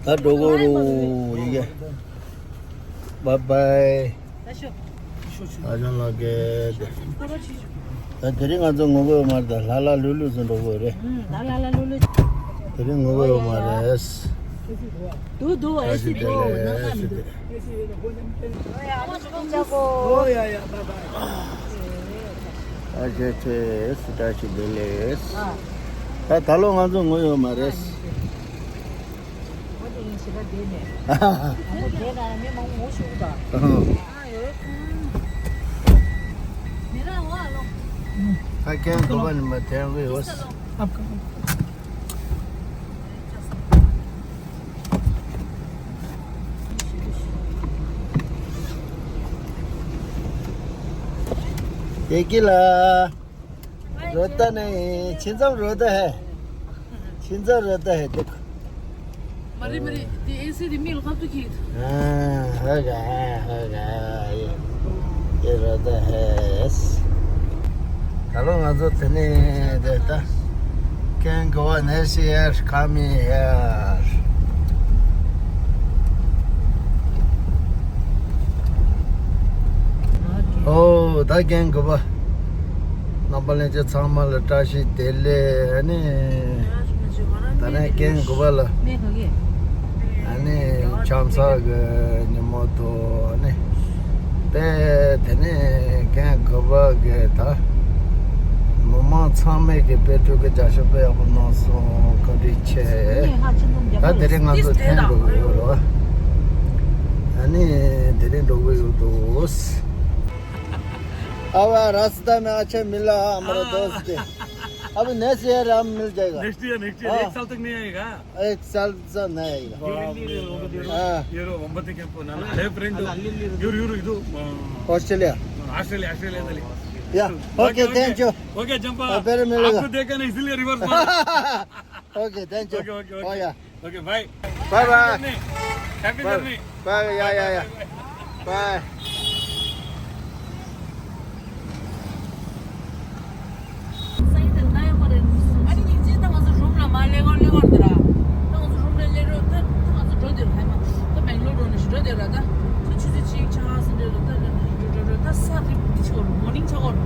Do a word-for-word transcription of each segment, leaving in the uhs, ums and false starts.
ད་འགྲོ་གི་རེད་ཡ། བའི་བའི། ད་ཤོག་ད་ཅང་ལགས་ཀྱི། ད་དེ་རིང་ང་ཚོ་ངུ་དགོས་མ་རེད། ད་ལྷ་ལྷ་ལྷུག་ལྷུག་ཙམ་འགྲོ་དགོས་རེད། ཨུམ། ད་ལྷ་ལྷ་ལྷུག་ལྷུག་དེ་རིང་ངུ་དགོས་མ་རེད། དུ་དུ་ཨེ་སི་དུ་ན་ཁ་མི་དུ། ཨ་ཅེ་ཅེ་སུ་ཏྲ་ཞིག་བདེ་ལེགས། ད་ད་ལོ་ང་ཚོ་ངུ་ཡོད་མ་རེད། ད་ཀན་གོ་བ་ནི་མ་དེང་གི་ཡོད། དེ་གི་ལ། रोता नहीं, छिंजम रोता है। छिंजम रोता है, देखो। मरे, मरे, ये ऐसे रिमी लोग तो की। हाँ, हो गया, हो गया, ये, ये रोता है। ད་ལོ་ང་ཚོ་དེ་ནས་དེ་ད་ཀན་གོ་བ་next year, coming year. ཨོ། ད་ཀན་གོ་བ། རྣམ་པ་ལྷན་རྒྱས་ཚང་མ་ལ་བཀྲ་ཤིས་བདེ་ལེགས། ཨ་ནི། ད་ནས་ཀན་གོ་བ་ལ། ཨ་ནི། ཆང་ས་གི་ཉིན་མོ་དུ། ཨ་ནི། དེ་དེ་ནས་ཀན་གོ་བ་གི་ད། མི་མང་ཚང་མས་ཀྱི་དཔེ་སྤྲོ་གི་རྒྱ་ཤོག་དཔེ་ཡག་པོ་གནང་སོང་། བཀའ་དྲིན་ཆེ། ད་དེ་རིང་ང་ཚོ་ཐེངས་འགྲོ་གི་ཡོད་རེད་བ། ཨ་ནི་དེ་རིང་འགྲོ་གི་ཡོད་དོ། अब रास्ता में अच्छा मिला हमारा दोस्त। अब नेक्स्ट ईयर हम मिल जाएगा। Next year, next year. हाँ। एक साल तक नहीं आएगा। एक साल से नहीं आएगा। हाँ। ಇವರು ಒಂಬತ್ತು ಕೆಂಪು, ನನ್ನ ಹಳೆ ಫ್ರೆಂಡ್. ಇವ್ರು, ಇವ್ರು ಇದು, ಆ, ಆಸ್ಟ್ರೇಲಿಯಾ. ಆಸ್ಟ್ರೇಲಿಯಾ, ಆಸ್ಟ್ರೇಲಿಯಾದಲ್ಲಿ. Yeah. Okay, okay, okay. Thank you. Okay, ಜಂಪ. ಆ, ಬೇರೆ ಮೇಳಗ. आपको देखा नहीं, इसलिए रिवर्स मारा. Okay, thank you. Okay, okay, okay. Oh, yeah. Okay, bye. Bye, bye. Happy journey. Bye. Bye, yeah, yeah, yeah. Bye. ཨ་ནི་ཉིན་གཅིག་ད་ང་ཚོ་རུམ་ལ་མར་སླེབས་སྐོར་སླེབས་སྐོར་འདི་ར། ད་ང་ཚོ་རུམ་ལ་སླེབས་རོགས། ད་ད་ང་ཚོ་འགྲོ་འདི་ར། ཧའི་མ། ད་སྦེང་ལོར་འགྲོ་ནས་ཞིག་འགྲོ་འདི་ར། ད་ད་ཆུ་ཚོད་གཅིག་ཆ་ཟིན་འདྲ་ར། ད་འགྲོ་འགྲོ་འགྲོ། ད་ས་རིབ་འདི་ཆོག་རུ་མོ་ནིང་ཆ་གོ་རུ།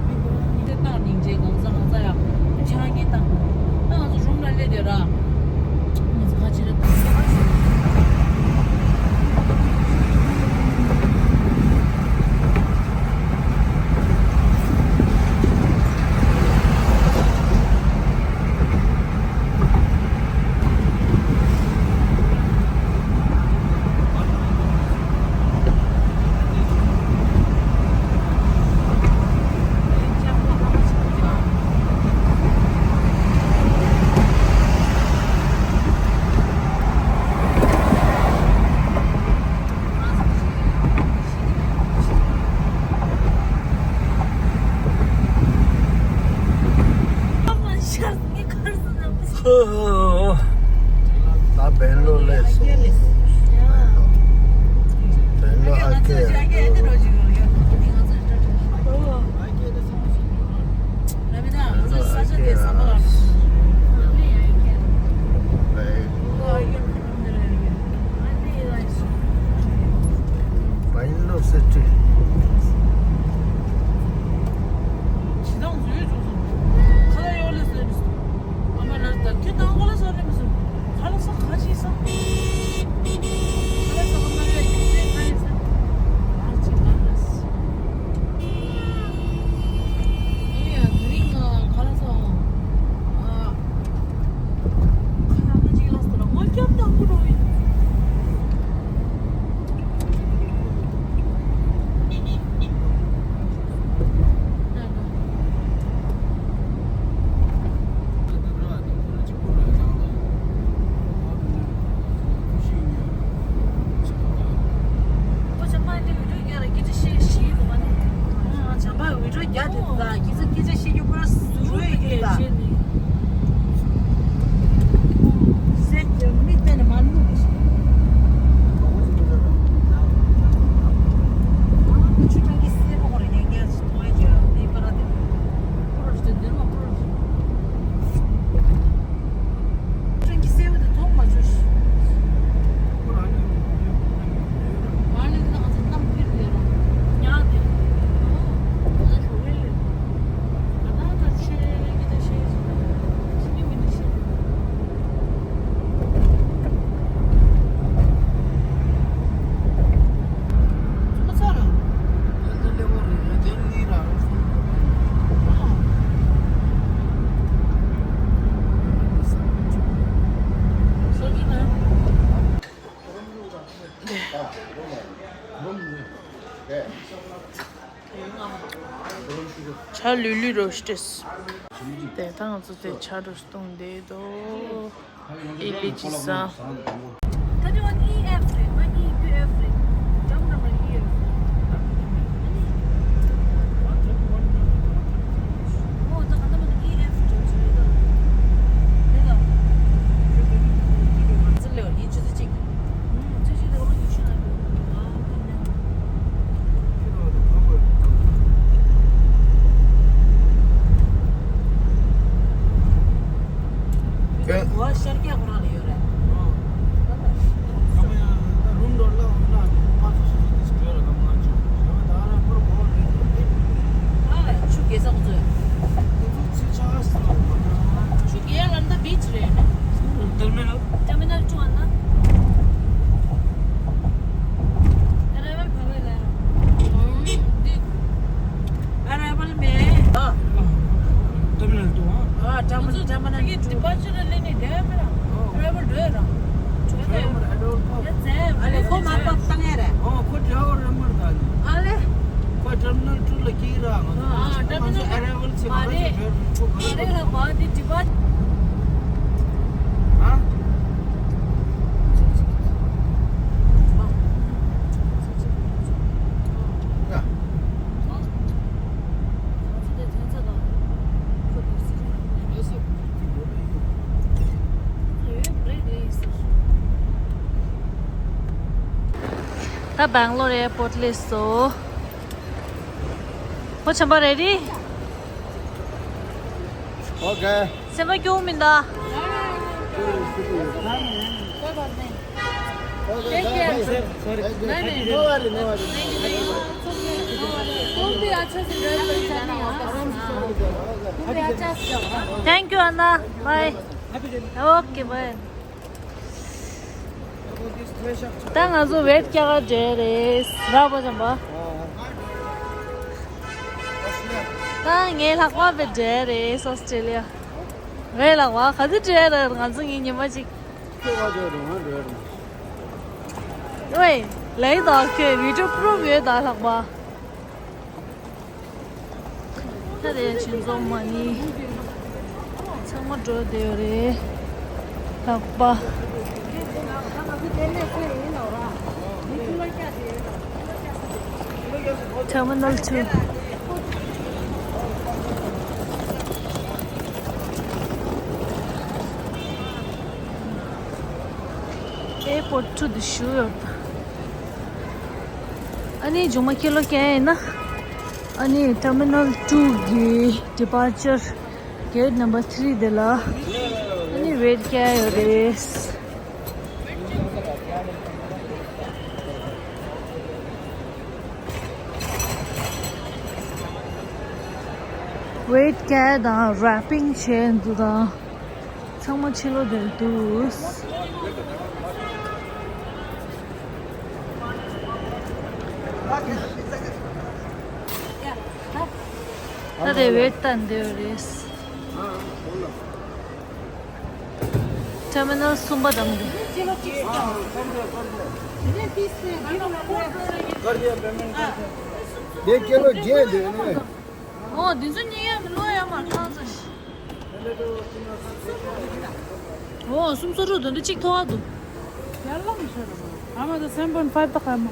མི་མི་དེ་ཏག་ནིང་རྗེས་གང་ཟ་གང་ཟ་ཡ། ཆ་ངེ་ད། ད་ང་ཚོ་རུམ་ལ་སླེབས་འདི་ར། ང་ཚོ་ཁ་ཆེ་ར་ད། ད་སྦེང་ལོར་སླེབས་སོང་། སྦེང་ལོར་ཨ་ཀེ། སྦེང་ལོར་ཨ་ཀེ། སྦེང་ལོར་སི་ཊི། སྦེང་ལོར་སི་ཊི། ད་ལུས་ལུས་རོ་སྟེས། དེ་ད་ང་ཚོ་དེ་ཆ་རུ་སྟོང་བསྡད་དོ། ཨི་ལི་ཅི་ས། ད་དེ་བ་ནི་ཨེ་ཨེཕ་རེད། ང་གཉིས་ཀྱི་ཨེཕ་རེད། འགྲམ་འགྲམ་ལ་ཡི་ཨེཕ་རེད། ཨོ་ད་ག་ད་མ་ནི་ཨེ་ཨེཕ་རེད་ཅེས་རེད་ད། རེད་ད། ང་ཚོ་ལེའོ་ཡིན་ཆུ་ཚོད་གཅིག་ཨུམ་ཆུ་ཚོད་གཅིག་ད་ག་མ་ཡིན་ཆུ་ན་རེད། ཨ་ཕ་ནི། གོ་བ་ཤར་རྒྱག་ཁོ་རང་ལ་ཡོད་རེད། ཨ་ཆུ་རྒྱག་ས་ཁོ་ཚོས། ཆུ་རྒྱག་ལམ་ད་བིཆ་རེད། ཊར་མི་ནལ། ཊར་མི་ནལ་ཊུ་ཨ་ན། ཨ་ར་ཝལ་བ་ཝལ་ལ། ཨ་ར་ཝལ་མེ། ཨ། ཊར་མི་ནལ་ཊུ་ཨ། ཨ་ཊར་མི་ནལ། ཊར་མི་ནལ་ཊུ། ཌི་པར་ཅར་ལ་སླེབས་ནས་བསྡད་ཡོད་མེད་ར། ཨ་ར་ཝལ་འགྲོ་ཡོད་ར། ཨ་ལེ་ཁོ་མ་པ་བཏང་ཡ་རེད། ཨོ་ཁོ་ཌ་རའི་ཝར་རེད་མ་རེད་ད། ཨ་ལེ། ཁོ་ཊར་མི་ནལ་ཊུ་ལ་སྐྱེལ་ར། ང་ཚོ་ཨ་ཊར་མི་ནལ། ཨ་ར་ཝལ་ཚེ་མ་རེད། མ་རེད་ལ་བ་དེ་ཌི་པར། ཨ། ཡ། ད་སྦེང་ལོར་ཨེར་པོར་ཊི་སླེབས་སོང་། ཁོ་ཆམ་པ་རེ་ཌི། ཨོ་ཀེ། སེམས་པ་སྐྱོ་བོ་མིན་ད། Take care. Sorry. नहीं, नहीं। No worry, no worry। तुम भी अच्छे से ड्राइव कर सकते हो, आराम से चलो। तुम भी अच्छा से जाओ, हाँ? Thank you, Anna. Bye. Okay, bye. ད་ང་ཚོ་ཝེཊ་རྒྱག་ག་འགྲོ་རེད། ར་བ་ཅམ་པ། ད་ངའི་ལྷག་པ་བེད་འགྲོ་རེད་ཨོ་སི་ཀྲེ་ལི་ཡ། ངའི་ལྷག་པ་ག་ཚོད་འགྲོ་རེད། ང་ཚོ་ངའི་ཉི་མ་གཅིག་ཁྱོད་ང་འགྲོ་རེད། ང་འགྲོ་རེད། ཝེ། ལེགས་དང་ཁྱོད་བི་ཌིའོ་པུ་རུབ་ཡོད་ད་ལྷག་པ། ད་རེས་ཁྱིམ་ཚང་མ་ནི་ཚང་མ་འགྲོ་བསྡད་ཡོད་རེད། ལྷག་པ། ཊར་མི་ནལ་ཊུ། ཨེར་པོར་ཊི་ཊུ་དུ་ཞུ་ཡོད། ཨ་ནི་མཇུག་མ་ཁྱི་ལོ་ཀན་ཡིན་ན། ཨ་ནི་ཊར་མི་ནལ་ཊུ་གི་ཌི་པར་ཅར་གེཊ་ནམ་བར་ཐི་རི་དེ་ལ་ཨ་ནི་ཝེཊ་བྱེད་ཡོད་རེད། ཝེཊ་བྱེད་དང་རེ་པིང་བྱེད་འདུག་དང་། ཚང་མ་ཕྱི་ལོགས་དེར་འདུག་ད་དེ་ཝེཊ་བཏང་བསྡད་ཡོད་རེད། ཊར་མི་ནལ་གསུམ་པ་དང་འདི། འདི་ཀི་ལོ་བརྒྱད་འདུག་ནི། ཨོ། འདི་ཚོ་རྙེད་ཡ་མི་ལོ་ཡ་མ་ཐང་ཚོ། ཨོ། སུམ་སོ་དྲུག་དོན་དུ་གཅིག་མཐོ་བ་འདུག་ཡར་ལངས་ཤོར་ར་མ། ཨ་མ་དང་སེམ་པོན་ཕའིབ་དང་ཁ་མ།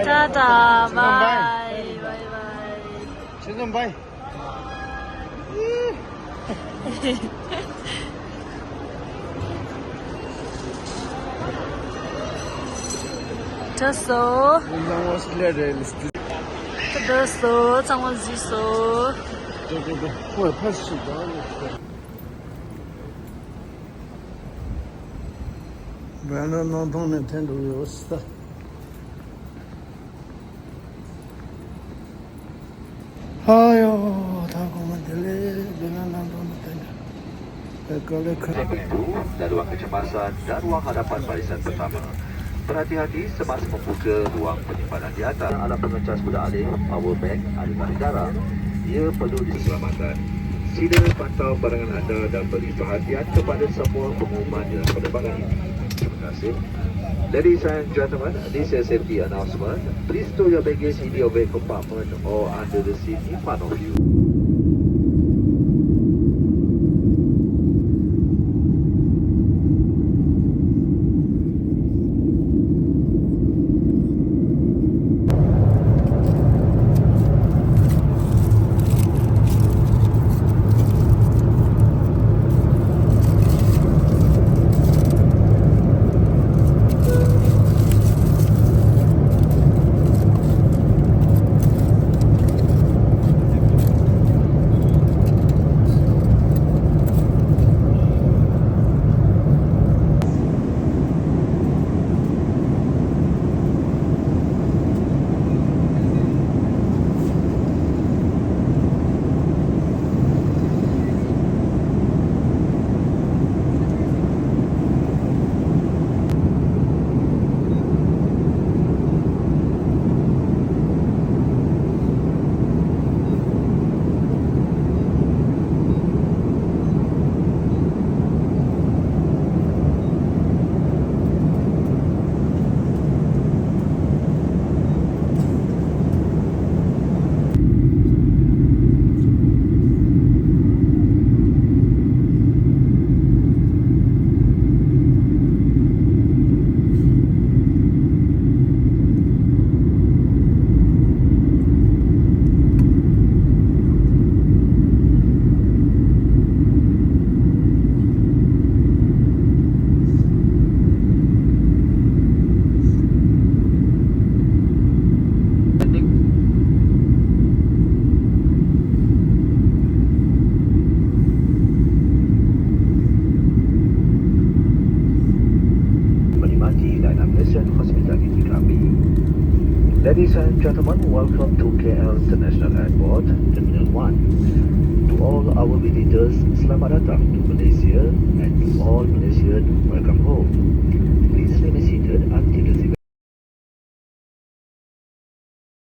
ད་ད་བའི་བའི་བའི། ཆེ་ཙམ་བའི། འགྲོ་སོང་། འགྲོ་སོང་། ཚང་མ་གཟིགས་སོང་། འགྲོ་འགྲོ་འགྲོ། ཁོས་ཕར་ཞིག་འགྲོ། བེ་ལ་ནང་ཐོང་ནས་འཐེན་འགྲོ་གི་ཡོད་སྲིད་ད། ཨ་ཡོ། ད་གོང་མ་དེ་ལས་བེ་ལ་ནང་ཐོང་ནས་འཐེན་འགྲོ། Pintu dan ruang kecemasan dan ruang hadapan barisan pertama. Berhati-hati semasa membuka ruang penyimpanan di atas. Alat pengecas beralih, power bank, aliran darah. Ia perlu diselamatkan. Sila pantau barangan anda dan beri perhatian kepada semua pengumuman dalam penerbangan ini. Terima kasih. Ladies and gentlemen, this is a safety announcement. Please store your baggage in the overhead compartment or under the seat in front of you. Menikmati layanan pelayanan hospitaliti kami. Ladies and gentlemen, welcome to K L International Airport, Terminal one. To all our visitors, selamat datang to Malaysia.